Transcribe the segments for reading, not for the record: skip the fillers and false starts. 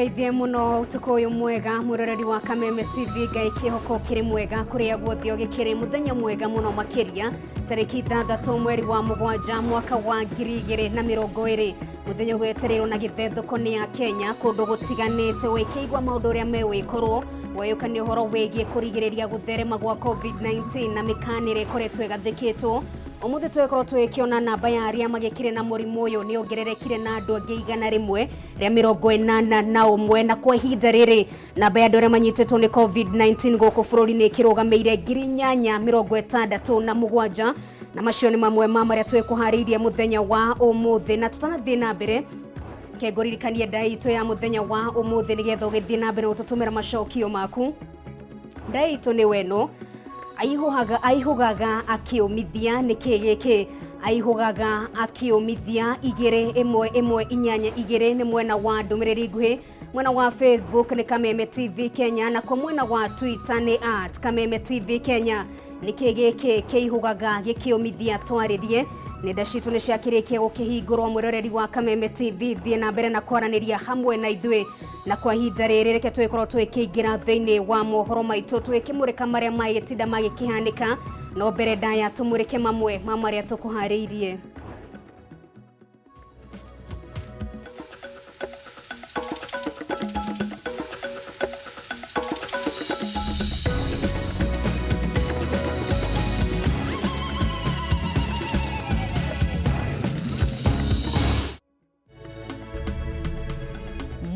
Ngũgeithie mũno ũtukũ ũyũ mwega mwĩroreri wa Kameme TV. Ngai kĩhoko kĩrĩ mwega kũrĩa guothe ũgĩkĩrĩ, mũthenya mwega mũno makĩria, tarĩki 6 mweri wa 7 mwaka wa 2020, mũthenya ũgwetereirwo na gĩthethũko nĩ ya Kenya kũndũ gũtiganĩte. Wĩkĩigua maũndũ ũrĩa mewĩkorwo weyũkania ũhoro wĩgiĩ kũrigĩrĩria gũtherema gwa COVID-19 na mĩkana ĩrĩa ĩkoretwo ĩgathĩkĩtwo. Ũmũthĩ tũgĩkorwo tũgĩkĩona namba ya arĩa magĩkire na mũrimũ ũyũ nĩ ongererekire na andũ angĩ 181, na kwa ihinda rĩrĩ namba ya andũ arĩa manyitĩtwo nĩ COVID-19 gũkũ bũrũri-inĩ ĩkĩrũgamĩire 8067, na macio nĩ mamwe ma marĩa twĩkũharĩirie mũthenya wa ũmũthĩ. Na tũtanathiĩ na mbere, kengũririkanie ndai itũ ya mũthenya wa ũmũthĩ nĩgetha ũgĩthiĩ na mbere gũtũtũmĩra macokio maku. Ndai itũ nĩ weno aihũhaga aihũgaga akĩũmithia. Nĩ kĩ gĩkĩ aihũgaga akĩũmithia? 21182 nĩ mwena wa ndũmĩrĩri nguhĩ. Mwena wa Facebook nĩ Kameme TV Kenya, na kwa mwena wa Twitter nĩ @KamemeTV Kenya. Nĩ kĩ gĩkĩ kĩihũgaga gĩkĩũmithia? Twarĩrie. Nenda citũ nĩ ciakĩrĩkia gũkĩhingũrwo. Mwĩroreri wa Kameme TV, thiĩ na mbere na kwaranĩria hamwe na ithuĩ. Na kwa ihinda rĩrĩ, reke tũgĩkorwo tũgĩkĩingĩra thĩinĩ wa mohoro maitũ, tũgĩkĩmũrĩka marĩa magĩtinda magĩkĩhanĩka. No mbere ndaya, tũmũrĩke mamwe ma marĩa tũkũharĩirie.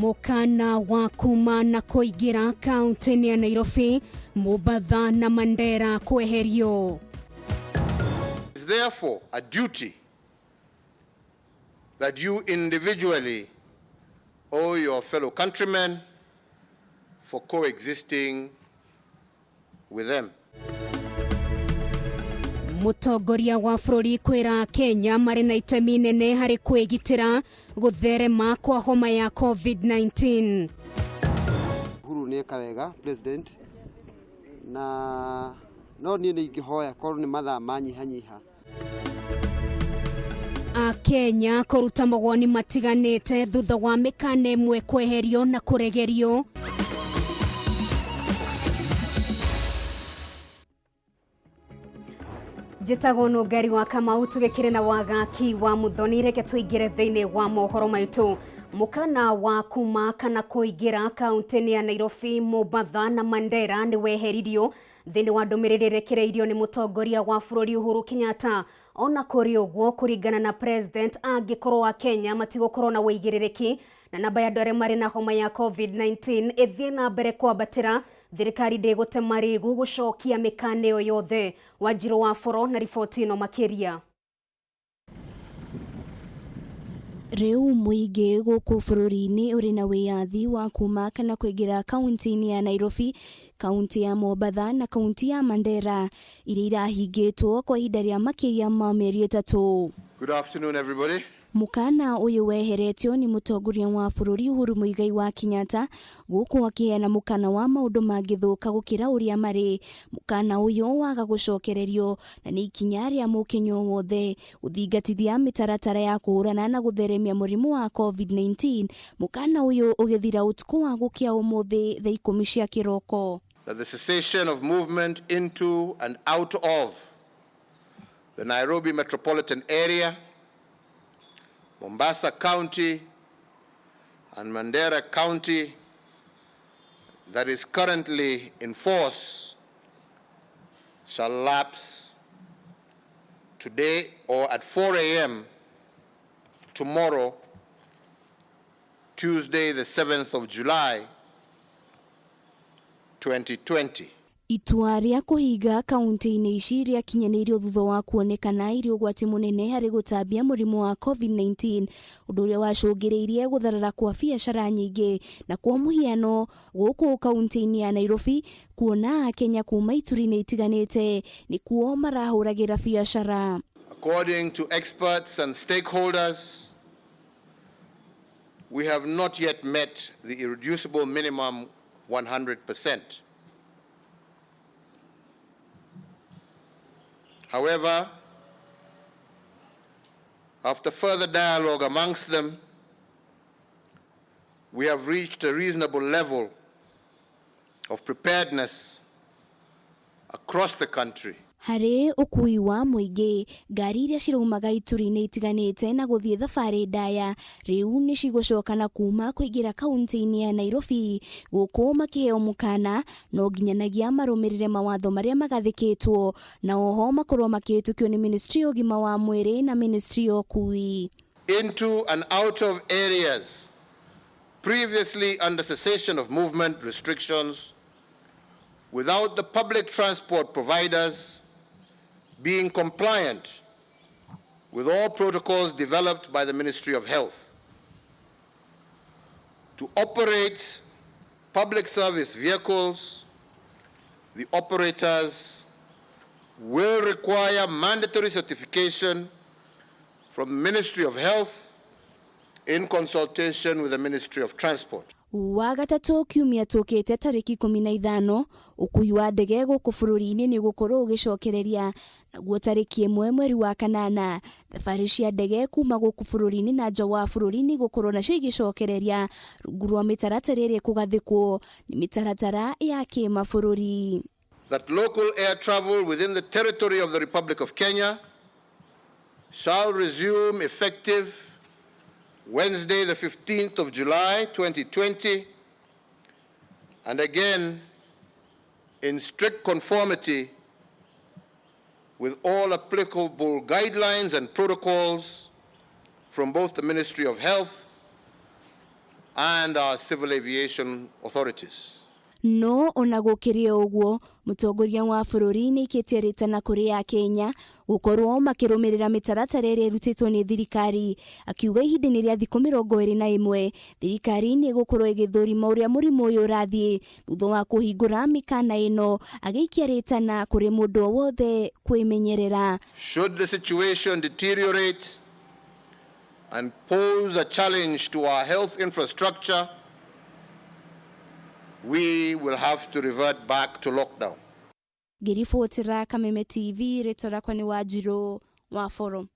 Mũkana wa kuma na kũingĩra kaunti-inĩ ya Nairobi, Mombatha na Mandera kweherio. It's therefore a duty that you individually owe your fellow countrymen for coexisting with them. Mũtongoria wa bũrũri kwĩra Kenya marĩ na itemi nene harĩ kwĩgitĩra gũtherema kwa homa ya COVID-19. Uhuru nĩ eka wega president, na no niĩ nĩ ingĩhoya korwo nĩ mathaa manyihanyiha. Akenya kũruta mawoni matiganĩte thutha wa mĩkana ĩmwe kweherio na kũregerio. Njĩtagwo Nũngari wa Kamau, tũgĩkĩrĩ na wagaki wa Muthoni. Reke tũingĩre thĩinĩ wa mohoro maitũ. Mũkana wa kuma kana kũingĩra kaunti-inĩ ya Nairobi, Mombatha na Mandera nĩ weheririo thĩinĩ wa ndũmĩrĩri ĩrekereirio nĩ mũtongoria wa bũrũri Uhuru Kenyatta. Ona kũrĩ ũguo, kũringana na president, angĩkorwo a Kenya matigũkorwo na ũigĩrĩrĩki na namba ya andũ arĩa marĩ na homa ya COVID-19 ĩthiĩ na mbere kwambatĩra, thirikari ndĩgũte marĩgu gũcokia mĩkana ĩyo yothe. Wanjirũ wa Boro na riboti ĩno makĩria. Rĩu mũingĩ gũkũ bũrũri-inĩ ũrĩ na wĩyathi wa kuma kana kũingĩra kaunti-inĩ ya Nairobi, kaunti ya Mombatha na kaunti ya Mandera iria irahingĩtwo kwa ihinda rĩa makĩria ma mĩeri 3. Good afternoon, everybody. Mũkana ũyũ weheretio nĩ mũtongoria wa bũrũri Uhuru Muigai wa Kenyatta, gũkũ akĩheana mũkana wa maũndũ mangĩthũka gũkĩra ũrĩa marĩ. Mũkana ũyũ waga gũcokererio na nĩ ikinya rĩa mũkenya wothe gũthingatithia mĩtaratara ya kũhũrana na gũtheremia mũrimũ wa COVID-19. Mũkana ũyũ ũgĩthira ũtukũ wa gũkĩa ũmũthĩ thaa 10 cia kĩroko. That the cessation of movement into and out of the Nairobi metropolitan area, Mombasa County and Mandera County that is currently in force shall lapse today or at 4 a.m. tomorrow, Tuesday, the 7th of July, 2020. Itua rĩa kũhinga kaunti-inĩ ici rĩakinyanĩirio thutha wa kuonekana irĩ ũgwati mũnene harĩ gũtambia mũrimũ wa COVID-19, ũndũ ũrĩa wacũngĩrĩirie gũtharara kwa biacara nyingĩ, na kwa mũhiano gũkũ kaunti-inĩ ya Nairobi, kuona Akenya kuma ituri-inĩ itiganĩte nĩkuo marahũragĩra biacara. According to experts and stakeholders, we have not yet met the irreducible minimum 100%. However, after further dialogue amongst them, we have reached a reasonable level of preparedness across the country. Harĩ ũkui wa mũingĩ, ngari iria ciraumaga ituri-inĩ itiganĩte na gũthiĩ thabarĩ ndaya rĩu nĩ cigũcoka na kuma kũingĩra kaunti-inĩ ya Nairobi, gũkũ makĩheo mũkana no nginyanagia marũmĩrĩre mawatho marĩa magathĩkĩtwo na oho makorwo makĩhĩtũkio nĩ Ministry ya ũgima wa mwĩrĩ na Ministry ya ũkui. Into and out of areas previously under cessation of movement restrictions without the public transport providers being compliant with all protocols developed by the Ministry of Health. To operate public service vehicles, the operators will require mandatory certification from the Ministry of Health in consultation with the Ministry of Transport. Wa gatatũ kiumia tũkĩte tarĩki 15, ũkui wa ndege gũkũ bũrũri-inĩ nĩ ũgũkorwo ũgĩcokereria, naguo tarĩki 1 mweri wa kanana thabarĩ cia ndege kuma gũkũ bũrũri-inĩ na nja wa bũrũri nĩ igũkorwo nacio igĩcokereria rungu rwa mĩtaratara ĩrĩa ĩkũgathĩkwo nĩ mĩtaratara ya kĩmabũrũri. That local air travel within the territory of the Republic of Kenya shall resume effective Wednesday, the 15th of July, 2020, and again in strict conformity with all applicable guidelines and protocols from both the Ministry of Health and our civil aviation authorities. No ona gũkĩrĩ o ũguo, mũtongoria wa bũrũri nĩ aikĩtie rĩtana kũrĩ Akenya gũkorwo makĩrũmĩrĩra mĩtaratara ĩrĩa ĩrutĩtwo nĩ thirikari, akiuga ihinda-inĩ rĩa thikũ 21 thirikari nĩ ĩgũkorwo ĩgĩthũrima ũrĩa mũrimũ ũyũ ũrathiĩ thutha wa kũhingũra mĩkana ĩno, agĩikia rĩtana kũrĩ mũndũ o wothe kwĩmenyerera. Should the situation deteriorate and pose a challenge to our health infrastructure, we will have to revert back to lockdown. Ngĩribotera Kameme TV, rĩtwa rĩakwa nĩ Wanjirũ wa Boro.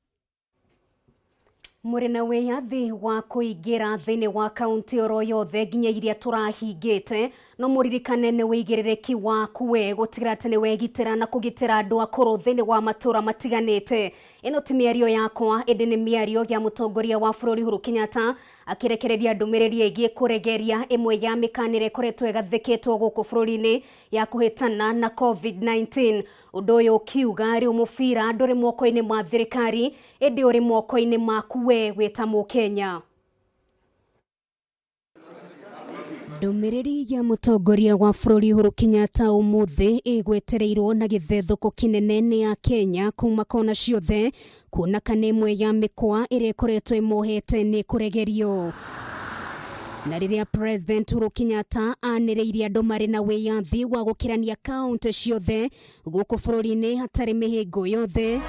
Mũrĩ na wĩyathi wa kũingĩra thĩinĩ wa kaunti oro yothe nginya iria tũrahingĩte, no mũririkane nĩ wĩigĩrĩrĩki waku we gũtigĩra atĩ nĩ wegitĩra na kũgitĩra andũ akũrũ thĩinĩ wa matũra matiganĩte. Ĩno ti mĩario yakwa, ĩndĩ nĩ mĩario ya mũtongoria wa bũrũri Uhuru Kenyatta akĩrekereria ndũmĩrĩri ĩgiĩ kũregeria ĩmwe ya mĩkanĩre ĩkoretwo ĩgathĩkĩtwo gũkũ bũrũri-inĩ ya kũhĩtana na COVID-19. Ũndũ ũyũ ũkiuga rĩu mũbira ndũrĩ moko-inĩ ma thirikari, ĩndĩ ũrĩ moko-inĩ maku we wĩ ta mũkenya. Ndũmĩrĩri ya mũtongoria wa bũrũri Uhuru Kenyatta ũmũthĩ ĩgwetereirwo na gĩthethũko kĩnene nĩ Akenya kuma kona ciothe, kuona kana ĩmwe ya mĩkwa ĩrĩa ĩkoretwo ĩmohete nĩ kũregerio. Na rĩrĩa President Uhuru Kenyatta anĩrĩire andũ marĩ na wĩyathi wa gũkĩrania kaunti ciothe gũkũ bũrũri-inĩ hatarĩ mĩhĩngo yothe,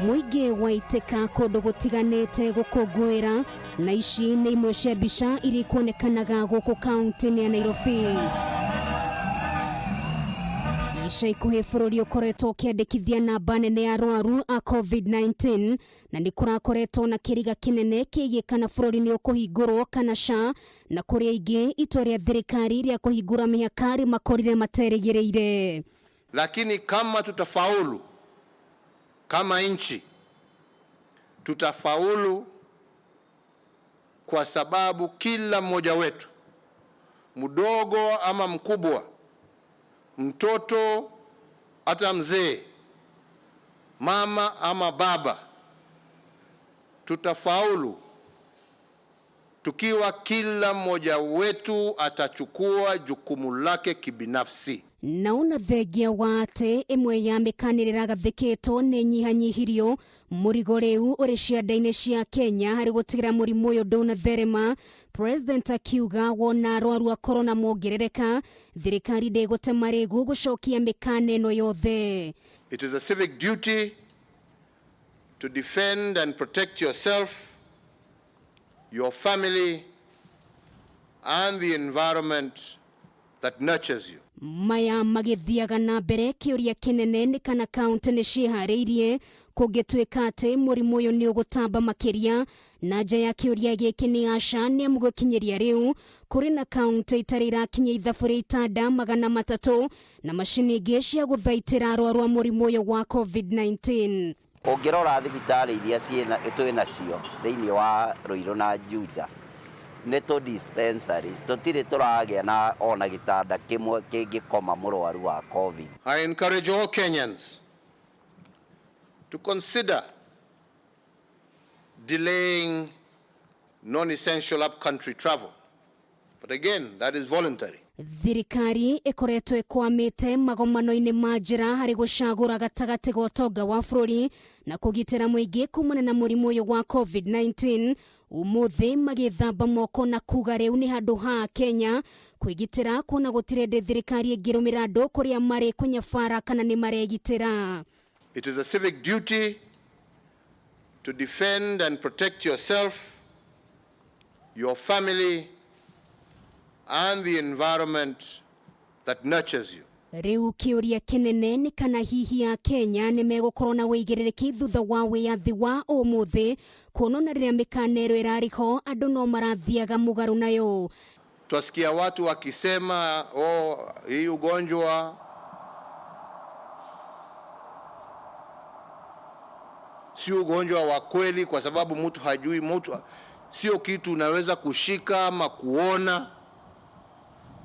mũingĩ waitĩka kũndũ gũtiganĩte gũkũngũĩra, na ici nĩ imwe cia mbica iria ikuonekanaga gũkũ kaunti-inĩ ya Nairobi. Ica ikuhĩ bũrũri ũkoretwo ũkĩandĩkithia namba nene ya arwaru a COVID-19, na nĩ kũrakoretwo na kĩriga kĩnene kĩgiĩ kana bũrũri nĩ ũkũhingũrwo kana ca, na kũrĩ aingĩ itua rĩa thirikari rĩa kũhingũra mĩhaka rĩmakorire materĩgĩrĩire. Lakini kama tutafaulu kama nchi, tutafaulu kwa sababu kila mmoja wetu, mdogo ama mkubwa, mtoto hata mzee, mama ama baba, tutafaulu tukiwa kila mmoja wetu atachukua jukumu lake kibinafsi. Naona thengia wa atĩ ĩmwe ya mĩkanĩrĩra ĩragathĩkĩtwo nĩ nyihanyihirio, mũrigo rĩu ũrĩ cianda-inĩ cia Kenya harĩ gũtigĩra mũrimũ ũyũ ndũnatherema. President akiuga wona arwaru a corona mongerereka, thirikari ndĩgũte marĩgu gũcokia mĩkana ĩno yothe. It is a civic duty to defend and protect yourself, your family, and the environment that nurtures you. Maya magĩthiaga na mbere, kĩũria kĩnene nĩ kana kaunti nĩ ciĩharĩirie. Kũngĩtuĩka atĩ mũrimũ ũyũ nĩ ũgũtamba makĩria na nja ya kĩũria gĩkĩ nĩ aca nĩ amu gũkinyĩria rĩu kũrĩ na kaunti itarĩ irakinyia ithabu rĩa itanda 300 na macini ingĩ cia gũthaitĩra arwaru a mũrimũ ũyũ wa COVID-19. Ũngĩrora thibitarĩ iria twĩ nacio thĩinĩ wa Ruiru na Juja nĩ tũ dispensary tũtirĩ tũragĩa na ona gĩtanda kĩmwe kĩngĩkoma mũrwaru wa COVID. I encourage all Kenyans to consider delaying non-essential upcountry travel. But again, that is voluntary. Thirikari ĩkoretwo ĩkwamĩte magomano-inĩ ma njĩra harĩ gũcagũra gatagatĩ ga ũtonga wa bũrũri na kũgitĩra mũingĩ kumana na mũrimũ ũyũ wa COVID-19. Ũmũthĩ magĩthamba moko na kuga rĩu nĩ handũ ha Kenya kwĩgitĩra kuona gũtirĩ hĩndĩ thirikari ĩngĩrũmĩra andũ kũrĩa marĩ kũnyabara kana nĩ maregitĩra. It is a civic duty to defend and protect yourself, your family, and the environment that nurtures you. Rĩu kĩũria kĩnene nĩ kana hihi a Kenya nĩ megũkorwo na wĩigĩrĩrĩki thutha wa wĩyathi wa ũmũthĩ kuona ona rĩrĩa mĩkana ĩro ĩrarĩ ho andũ no marathiaga mũgarũ nayo. Twasikia watu wakisema oh, hii ugonjwa si ugonjwa wa kweli kwa sababu mtu hajui, mtu sio kitu unaweza kushika ama kuona,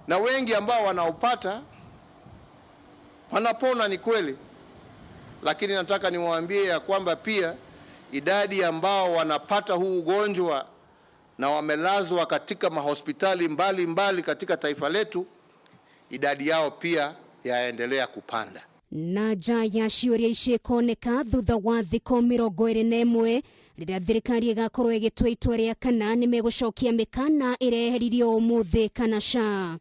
na wengi ambao wanaopata wanapona, ni kweli, lakini nataka niwaambie ya kwamba pia idadi ambao wanapata huu ugonjwa na wamelazwa katika mahospitali mbali mbali katika taifa letu, idadi yao pia yaendelea kupanda. Na nja ya ciũria ici ĩkoneka thutha wa thikũ 21 rĩrĩa thirikari ĩgakorwo ĩgĩtua itua rĩa kana nĩ megũcokia mĩkana ĩrĩa yeheririo ũmũthĩ kana ca.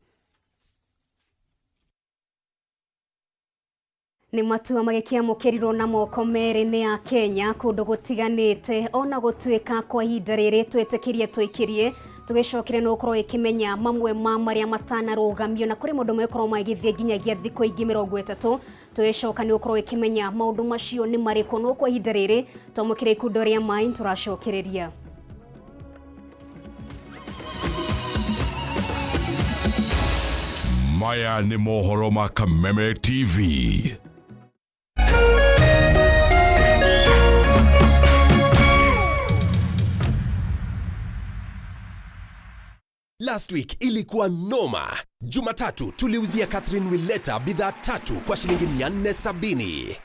Nĩ matua magĩkĩamũkĩrirwo na moko merĩ nĩ a Kenya kũndũ gũtiganĩte ona gũtuĩka kwa ihinda rĩrĩ twĩtĩkĩrie tũikĩrie tũgĩcokere no ũkorwo ĩkĩmenya mamwe ma marĩa matanarũgamio na kũrĩ maũndũ megũkorwo magĩthiĩ nginyagia thikũ ingĩ 30 tũgĩcoka nĩ ũkorwo ĩkĩmenya maũndũ macio nĩ marĩkũ no kwa ihinda rĩrĩ twamũkĩra ikundo rĩa maĩ tũracokereria. Maya nĩ mohoro ma Kameme TV. Last week ilikuwa noma. Jumatatu tuliuzia Catherine Willeta bidhaa 3 kwa shilingi 470.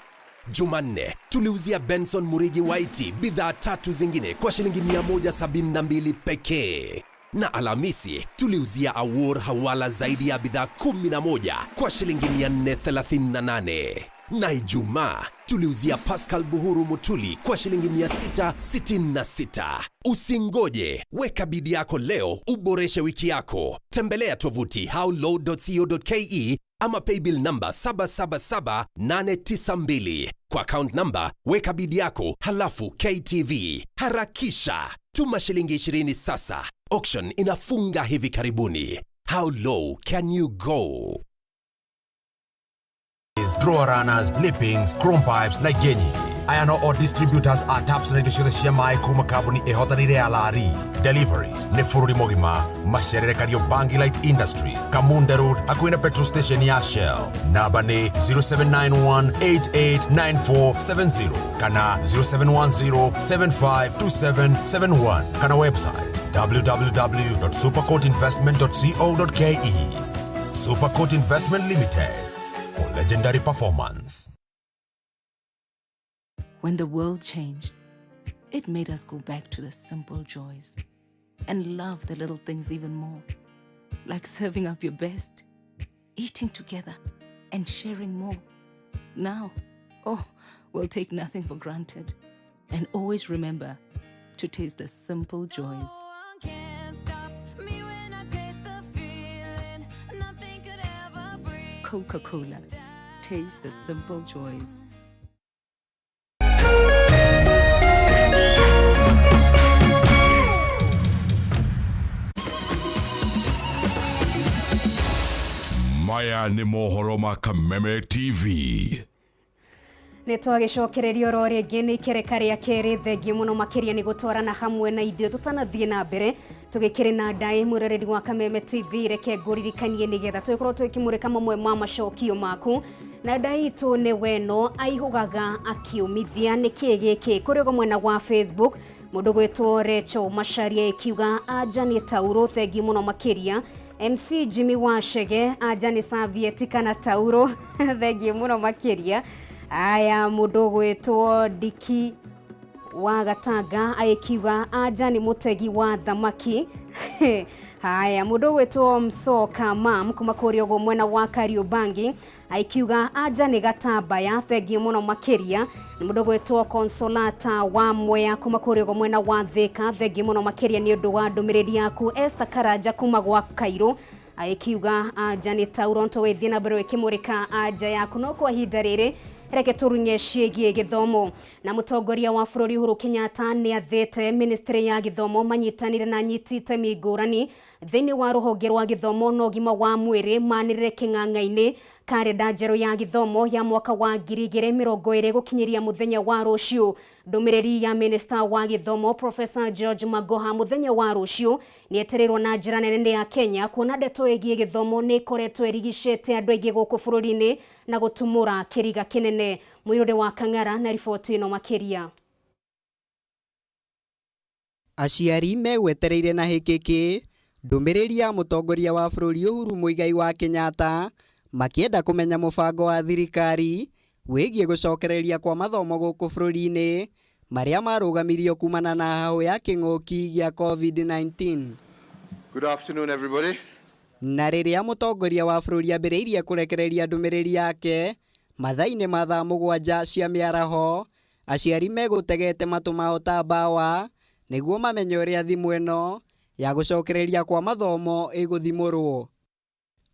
Jumanne tuliuzia Benson Murigi Waiti bidhaa 3 zingine kwa shilingi 172 pekee. Na Alhamisi tuliuzia Awor Hawala zaidi ya bidhaa 11 kwa shilingi 438. Na Ijumaa tuliuzia Pascal Buhuru Mutuli kwa shilingi 666. Usingoje, weka bidii yako leo uboreshe wiki yako. Tembelea tovuti howlow.co.ke ama paybill number 777892. Kwa account number weka bidii yako halafu KTV. Harakisha, tuma shilingi 20 sasa. Auction inafunga hivi karibuni. How low can you go? Draw runners, lippings, chrome pipes na ingĩ nyingĩ. Aya no o distributors a taps na indo ciothe cia maĩ kuma kambuni ĩhotanĩire ya Lari. Deliveries nĩ bũrũri mũgima. Macerere Kariobangi Light Industries, Kamunde Road, hakuhĩ na petrol station ya Shell. Namba nĩ 0791889470 kana 0710752771 kana website www.supercourtinvestment.co.ke. Supercourt Investment Limited, for legendary performance. When the world changed, it made us go back to the simple joys and love the little things even more, like serving up your best, eating together, and sharing more. Now, oh, we'll take nothing for granted and always remember to taste the simple joys. Coca-Cola. Taste the simple joys. Maya nĩ mohoro ma Kameme TV. Nä twagäcokererio oro rĩngĩ nĩ ikereka rĩa kerĩ. Thengiũ mũno makĩria nĩ gũtwarana hamwe na ithuĩ. Tũtanathiĩ na mbere tũgĩkĩrĩ na ndaĩ, mwĩroreri wa Kameme TV, reke ngũririkanie nĩgetha tũgĩkorwo tũgĩkĩmũrĩka mamwe ma macokio maku na ndaĩ itũ nĩ weno aihũgaga akiumithia. Nĩ kĩĩ gĩkĩ? Kũrĩ ũguo mwena wa Facebook, mũndũ gwĩtwo Recho Macharia ikiuga anja nĩ tauro. Thengiũ mũno makĩria. MC Jimmy Wachege, anja nĩ serviette kana tauro. Thengiũ mũno makĩria. Aya, mũndũ gwĩtwo Diki wa Gatanga agĩkiuga anja nĩ mũtegi wa thamaki. Haya, mũndũ gwĩtwo Msoka Mam kuma kũrĩa ũguo mwena wa Kariobangi aikiuga anja nĩ gatambaya. Thengiũ mũno makĩria. Nĩ mũndũ gwĩtwo Consolata wa Mwea kuma kũrĩa ũguo mwena wa Thika, thengiũ mũno makĩria nĩ ũndũ wa ndũmĩrĩri yaku. Esther Karanja kuma gwa Kairũ agĩkiuga anja nĩ tauro. Tũgĩthiĩ na mbere ĩkĩmũrĩka anja yaku, no kwa ihinda rĩrĩ reke tũrunye ciĩgiĩ gĩthomo. Na mũtongoria wa bũrũri Uhuru Kenyatta nĩ athĩte ministry ya gĩthomo manyitanĩre na anyiti itemi ngũrani thĩinĩ wa rũhonge rwa gĩthomo na ũgima wa mwĩrĩ manĩrĩre kĩng'ang'a-inĩ karenda njerũ ya gĩthomo ya mwaka wa 2020 gũkinyĩria mũthenya wa rũciũ. Ndũmĩrĩri ya minista wa gĩthomo Professor George Magoha mũthenya wa rũciũ nĩ etereirwo na njĩra nene nĩ ya Kenya, kuona ndeto ĩgiĩ gĩthomo nĩ ĩkoretwo ĩrigicĩte andũ aingĩ gũkũ bũrũri-inĩ na gũtumũra kĩriga kĩnene. Mũirũrĩ wa Kang'ara na riboti ĩno makĩria. Aciari megwetereire na hĩkĩkĩ ndũmĩrĩri ya mũtongoria wa bũrũri Uhuru Muigai wa Kenyatta, makĩenda kũmenya mũbango wa thirikari wĩgiĩ gũcokereria kwa mathomo gũkũ bũrũri-inĩ marĩa marũgamirio kumana na hahũ ya kĩng'ũki gĩa COVID-19. Good afternoon, everybody. Na rĩrĩa mũtongoria wa bũrũri ambĩrĩirie kũrekereria ndũmĩrĩri yake mathaa-inĩ ma thaa 7 cia mĩaraho, aciari megũtegete matũ mao ta mbawa nĩguo mamenye ũrĩa thimũ ĩno ya gũcokereria kwa mathomo ĩgũthimũrwo.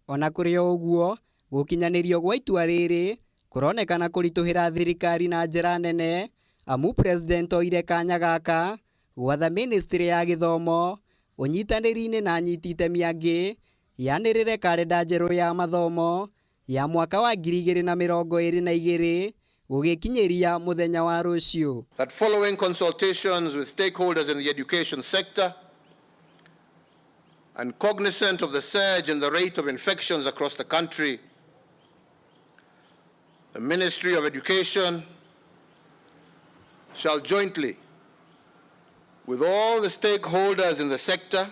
Ona kũrĩ o ũguo, gũkinyanĩrio gwa itua rĩrĩ kũronekana kũritũhĩra thirikari na njĩra nene, amu president oire kanya gaka gwatha ministry ya gĩthomo ũnyitanĩri-inĩ na anyiti itemi angĩ yanĩrĩre karenda njerũ ya mathomo ya mwaka wa 2022 gũgĩkinyĩria mũthenya wa rũciũ. That following consultations with stakeholders in the education sector and cognizant of the surge in the rate of infections across the country, the Ministry of Education shall jointly with all the stakeholders in the sector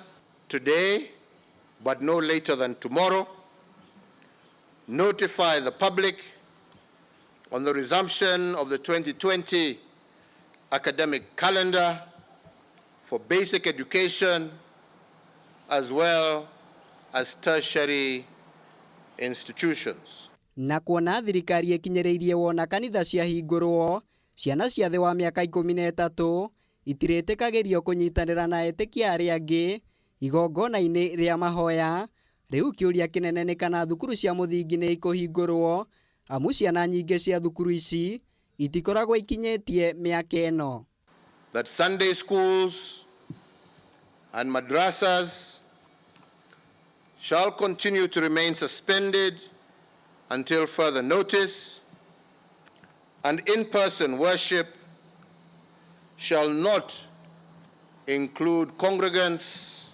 today, but no later than tomorrow, notify the public on the resumption of the 2020 academic calendar for basic education as well as tertiary institutions. Na kuona thirikari ĩkinyĩrĩirie wona kanitha ciahingũrwo, ciana cia thĩ wa mĩaka 13 itirĩtĩkagĩrio kũnyitanĩra na etĩkia arĩa angĩ igongona-inĩ rĩa mahoya. Rĩu kĩũria kĩnene nĩ kana thukuru cia mũthingi nĩ ikũhingũrwo, amu ciana nyingĩ cia thukuru ici itikoragwo ikinyĩtie mĩaka ĩno. That Sunday schools and madrasas shall continue to remain suspended until further notice, and in-person worship shall not include congregants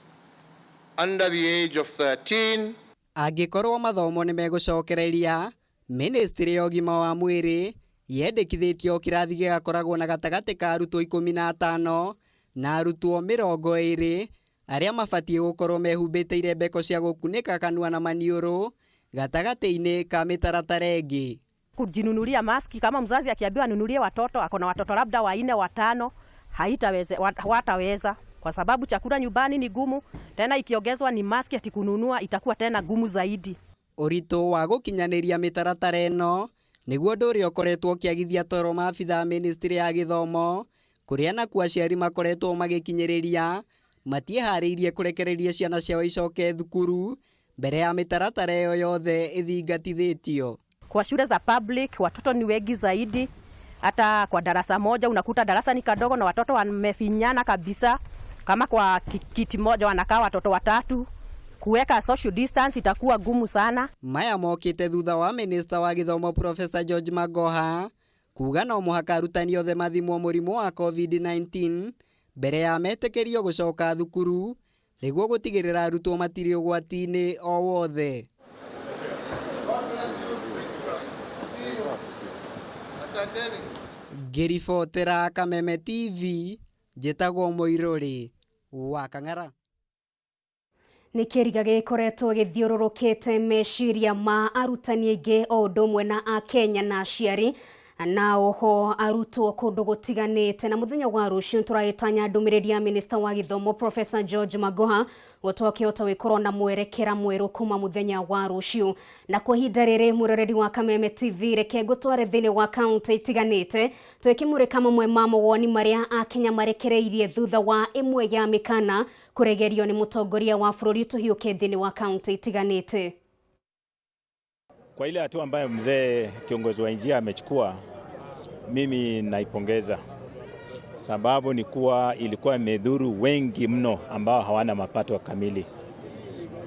under the age of 13. Angĩkorwo mathomo nĩ megũcokereria, ministry ya ũgima wa mwĩrĩ yendekithĩtie o kĩrathi gĩgakoragwo na gatagatĩ ka arutwo 15 na arutwo 20 arĩa mabatiĩ gũkorwo mehumbĩte irembeko cia gũkunĩka kanua na maniũrũ gatagatĩ-inĩ ka mĩtaratara ĩngĩ. Kujinunulia maski, kama mzazi akiambiwa anunulie watoto, ako na watoto labda 4, 5, haitaweza, wataweza kwa sababu chakula nyumbani ni gumu, tena ikiongezwa ni maski ati kununua itakuwa tena gumu zaidi. Ũritũ wa gũkinyanĩria mĩtaratara ĩno nĩguo ũndũ ũrĩa ũkoretwo ũkĩagithia toro maabithaa ministry ya gĩthomo, kũrĩa nakuo aciari makoretwo magĩkinyĩrĩria matiĩharĩirie kũrekereria ciana ciao icoke thukuru mbere ya mĩtaratara ĩyo yothe ĩthingatithĩtio. Kwa shule za public watoto ni wengi zaidi, hata kwa darasa moja unakuta darasa ni kadogo na watoto wamefinyana kabisa. Kama kwa kiti moja wanakaa watoto 3, kuweka social distance itakuwa gumu sana. Maya mokite thutha wa minista wa gĩthomo Professor George Magoha Kuga no mũhaka arutani othe mathimwo mũrimũ wa COVID-19 mbere ya metĩkĩrio gũcoka thukuru nĩguo gũtigĩrĩra arutwo matirĩ ũgwati-inĩ o wothe. Ngĩribotera Kameme TV, njĩtagwo Mũirũrĩ wa Kang'ara. Nĩ kĩriga gĩkoretwo gĩthiũrũrũkĩte meciria ma arutani aingĩ o ũndũ ũmwe na akenya na aciari na oho arutwo kũndũ gũtiganĩte. Na mũthenya wa rũciũ tũragĩtanya ndũmĩrĩri ya minista wa gĩthomo Professor George Magoha gũtwakĩhota gũkorwo na mwerekera mwerũ kuma mũthenya wa rũciũ. Na kwa ihinda rĩrĩ mwĩroreri wa Kameme TV, reke ngũtware thĩinĩ wa kaunti itiganĩte twĩkĩmũrĩka mamwe ma mawoni marĩa akenya marekereirie thutha wa ĩmwe ya mĩkana kũregerio nĩ mũtongoria wa bũrũri. Tũhiũke thĩinĩ wa kaunti itiganĩte. Kwa ile hatua ambayo mzee kiongozi wa nchi amechukua, mimi naipongeza. Sababu ni kuwa ilikuwa imedhuru wengi mno ambao hawana mapato kamili.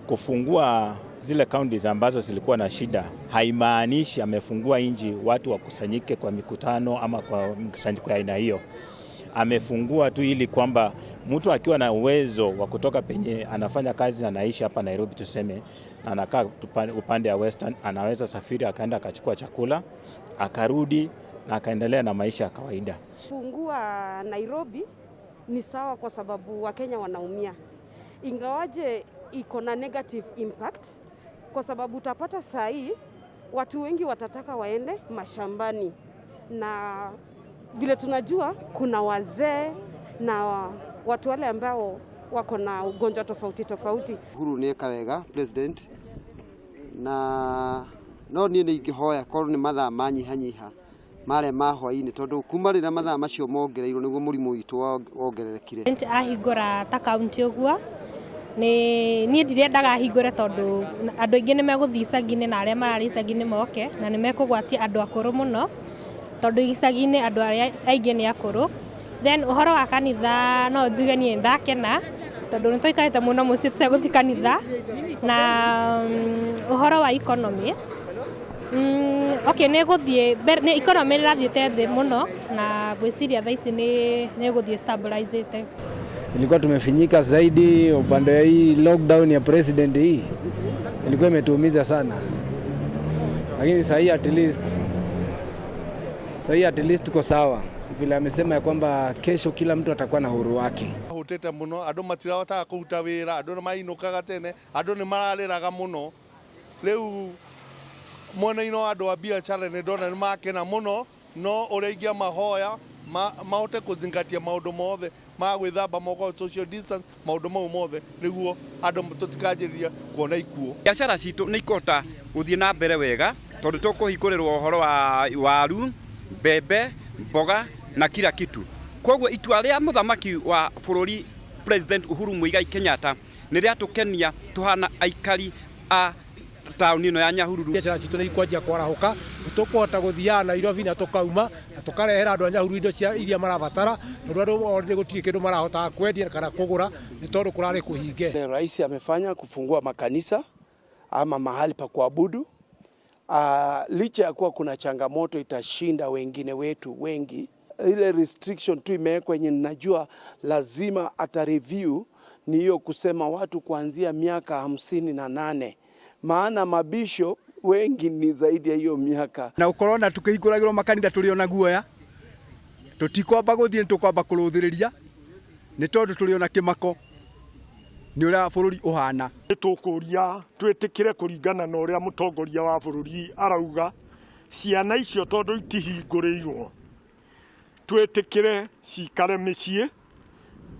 Kufungua zile counties ambazo zilikuwa na shida haimaanishi amefungua nchi watu wakusanyike kwa mikutano ama kwa mkusanyiko ya aina hiyo. Amefungua tu ili kwamba mtu akiwa na uwezo wa kutoka penye anafanya kazi na anaishi hapa Nairobi tuseme, na anakaa upande wa Western, anaweza safiri akaenda akachukua chakula akarudi na akaendelea na maisha ya kawaida. Fungua Nairobi ni sawa kwa sababu Wakenya wanaumia, ingawaje iko na negative impact, kwa sababu utapata saa hii watu wengi watataka waende mashambani, na vile tunajua kuna wazee na watu wale ambao wako na ugonjwa tofauti tofauti. Uhuru nĩ eka wega president, na no niĩ nĩ ingĩhoya korwo nĩ mathaa manyihanyiha marĩa ma hwaĩ-inĩ, tondũ kuma rĩrĩa mathaa macio mongereirwo nĩguo mũrimũ witũ wongererekire. Ahingũra ta kaunti ũguo nĩ niĩ ndirendaga ahingũre, tondũ andũ aingĩ nĩ megũthiĩ icagi-inĩ na arĩa mararĩ icagi-inĩ moke na nĩ mekũgwatia andũ akũrũ mũno, tondũ icagi-inĩ andũ arĩa aingĩ nĩ akũrũ. Then ũhoro wa kanitha no njuge niĩ ndakena, tondũ nĩ twaikarĩte mũno mũciĩ tũtegũthiĩ kanitha. Na ũhoro wa economy, okay, nĩ gũthiĩ nĩ economy nĩ ĩrathiĩte thĩ mũno, na ngwĩciria thaa ici nĩ ĩgũthiĩ stabilizĩte. Ilikuwa tumefinyika zaidi upande wa hii lockdown ya president, hii ilikuwa imetuumiza sana, lakini sahii at least tuko sawa. Vile amesema ya kwamba kesho kila mtu atakuwa na huru wake. Hutete muno andu matirahotaga kuruta wira, andu ni mainukaga tene, andu ni marariraga muno. Riu mwena-inĩ wa andũ a biacara nĩ ndona nĩ makena mũno, no ũrĩa ingĩamahoya mahote kũzingatia maũndũ mothe ma gwĩthamba moko, social distance, maũndũ mau mothe nĩguo andũ tũtikanjĩrĩria kuona ikuũ. Biacara citũ nĩ ikũhota gũthiĩ na mbere wega, tondũ tũkũhingũrĩrwo ũhoro wa waru, mbembe, mboga na kila kitu. Koguo itua rĩa mũthamaki wa bũrũri President Uhuru Muigai Kenyatta nĩ rĩatũkenia tũhana aikari a taũni ĩno ya Nyahururu. Biacara citũ nĩ ikwanjia kwarahũka, tũkũhota gũthiaga Nairobi na tũkauma na tũkarehera andũ a Nyahururu indo cia iria marabatara, tondũ andũ already gũtirĩ kĩndũ marahotaga kwendia kana kũgũra nĩ tondũ kũrarĩ kũhinge. Rais amefanya kufungua makanisa ama mahali pa kuabudu. Licha ya kuwa kuna changamoto itashinda wengine wetu wengi, ile restriction tu imewekwa yenye ninajua lazima ata review ni hiyo kusema watu kuanzia miaka 58, maana mabisho wengi ni zaidi ya hiyo miaka. Na ukorona tukihingũragĩrwo makanitha tũrĩ ona guoya, tũtikwamba gũthiĩ, nĩtũkwamba kũrũthĩrĩria nĩ tondũ tũrĩ ona kĩmako nĩ ũrĩa bũrũri ũhana. Nĩtũkũria twĩtĩkĩre kũringana na ũrĩa mũtongoria wa bũrũri arauga, ciana icio tondũ itihingũrĩirwo twĩtĩkĩre cikare mĩciĩ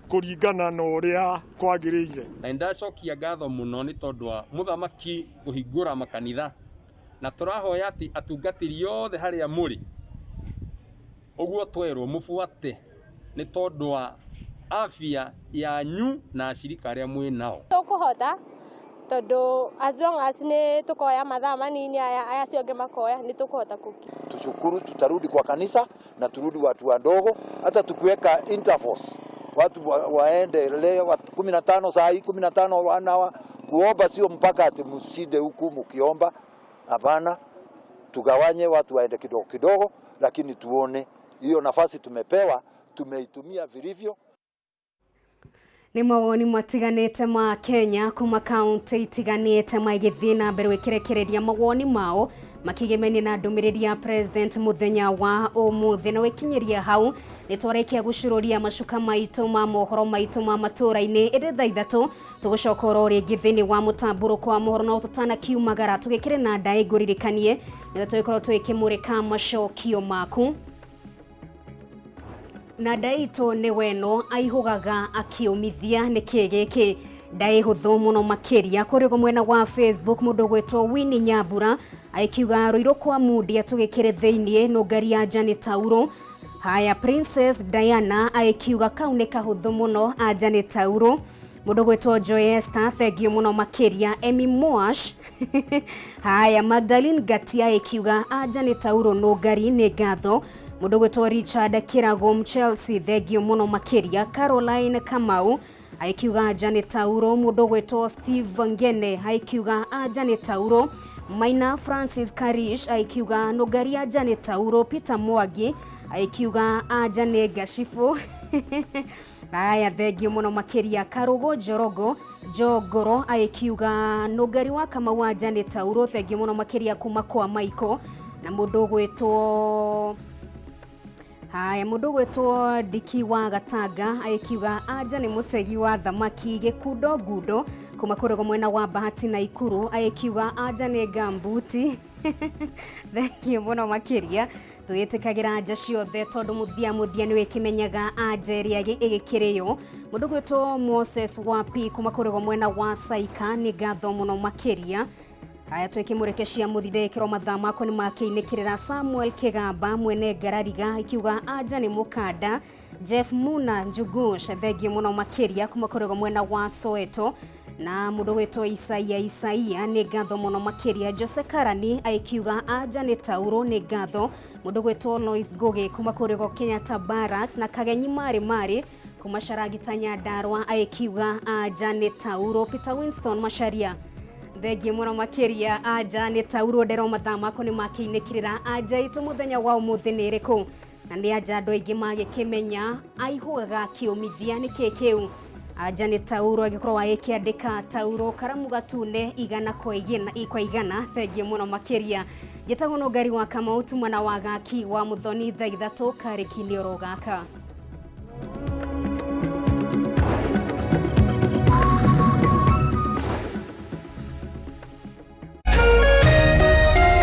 kũringana na ũrĩa kwagĩrĩire. Na nĩndacokia ngatho mũno nĩ tondũ wa mũthamaki kũhingũra makanitha, na tũrahoya atĩ atungatĩri othe harĩa mũrĩ ũguo twerwo mũbuate nĩ tondũ wa afya yanyu na ashirika arĩa mwĩ nao. Tũkũhota tondũ as long as nĩ tũkoya mathaa manini aya acio angĩ makoya nĩ tũkũhota kũki. Tushukuru, tutarudi kwa kanisa na turudi watu wadogo, hata tukiweka intervals watu waende leo 15 saa hii 15 wanawa kuomba, sio mpaka ati mside huku mkiomba. Hapana, tugawanye watu waende kidogo kidogo lakini tuone hiyo nafasi tumepewa tumeitumia vilivyo. Nĩ mawoni matiganĩte ma Kenya kuma kaunti itiganĩte magĩthiĩ na mbere gwĩkĩrekereria mawoni mao makĩgemania na ndũmĩrĩri ya president mũthenya wa ũmũthĩ. Na wĩkinyĩria hau nĩ twarĩkia gũcururia macuka maitũ ma mohoro maitũ ma matũra-inĩ, ĩndĩ thaa 3 tũgũcoka oro rĩngĩ thĩinĩ wa mũtambũrũko wa mohoro, no tũtanakiumagara tũgĩkĩre na ndaĩ ngũririkanie nĩguo tũgĩkorwo tũgĩkĩmũrĩka macokio maku. Na ndaitũ nĩ weno aihũgaga akĩũmithia nĩ kĩ gĩkĩ ndaĩ hũthũ mũno makĩria. Kũrĩ mwena wa Facebook mũndũ ũgwĩtwo Winnie Nyambura aikiuga rũirũ kwa mundia tũgĩkĩre thĩiniĩ nũngari ya Janet Tauro. Haya, Princess Diana aikiuga kau nĩ kahũthũ mũno a Janet Tauro. Mũndũ ũgwĩtwo Joy Esther thengio mũno makĩria. Emmy Moash haya, Magdalene Gatia aikiuga a Janet Tauro nũngari nĩ ngatho. Mũndũ ũgwĩtwo Richard Kirago Chelsea thengio mũno makĩria. Caroline Kamau aikiuga Janet Tauro. Mũndũ ũgwĩtwo Steve Ngene aikiuga a Janet Tauro. Maina Francis Karish aikiuga nũngari ya Janet Tauro. Peter Mwangi aikiuga anja nĩ ngacibũ. Aya, thengio mũno makĩria. Karugo Njorogo Njongoro aikiuga nũngari wa Kamau wa Janet Tauro, thengio mũno makĩria kuma kwa Michael. Na mũndũ ũgwĩtwo haya, mũndũ ũgwĩtwo Ndiki wa Gatanga aikiuga anja nĩ mũtegi wa thamaki. Gĩkundo Ngundo kuma kũrĩgo mwena wa Bahati na Ikuru aikiuga anja nĩ gambuti. Thengio mũno makĩria. Tũgĩtĩkagĩra anja ciothe tondũ mũthia mũthia nĩ wĩkĩmenyaga anja ĩrĩa ĩgĩkĩrĩyo. Mũndũ ũgwĩtwo Moses Wapi kuma kũrĩgo mwena wa Saika nĩ ngatho mũno makĩria. Haya, twĩkĩmũrĩke cia mũthithĩ kĩro mathaa makwa nĩ makĩinĩkĩrĩra. Samuel Kĩgamba mwene Ngarariga ikiuga anja nĩ mũkanda. Jeff Muna Njugush thengio mũno makĩria kuma kũrĩgo mwena wa Soweto. Na mũndũ ũgwĩtwo Isaia Isaia nĩ ngatho mũno makĩria. Jose Karani aikiuga anja nĩ tauro nĩ ngatho. Mũndũ ũgwĩtwo Lois Ngugi kuma kũrĩgo Kenyatta Barracks na Kagenyi Marĩ Marĩ kuma Caragita Nyandarua aikiuga anja nĩ tauro. Peter Winston Macharia thengio mũno makĩria anja nĩ tauro. Ndero mathaa makwa nĩ makĩinĩkĩrĩra. Anja itũ mũthenya wa ũmũthĩ nĩ ĩrĩkũ? Na nĩ anja andũ aingĩ magĩkĩmenya aihũgaga akĩũmithia nĩ kĩ kĩu? Anja nĩ tauro. Agĩkorwo agĩkĩandĩka tauro karamu gatune 100 kwa 100. Thengio mũno makĩria. Njĩtagwo Nũngari wa Kamau tumana wa gaki wa Mũthoni thaa 3 karĩki-inĩ oro gaka.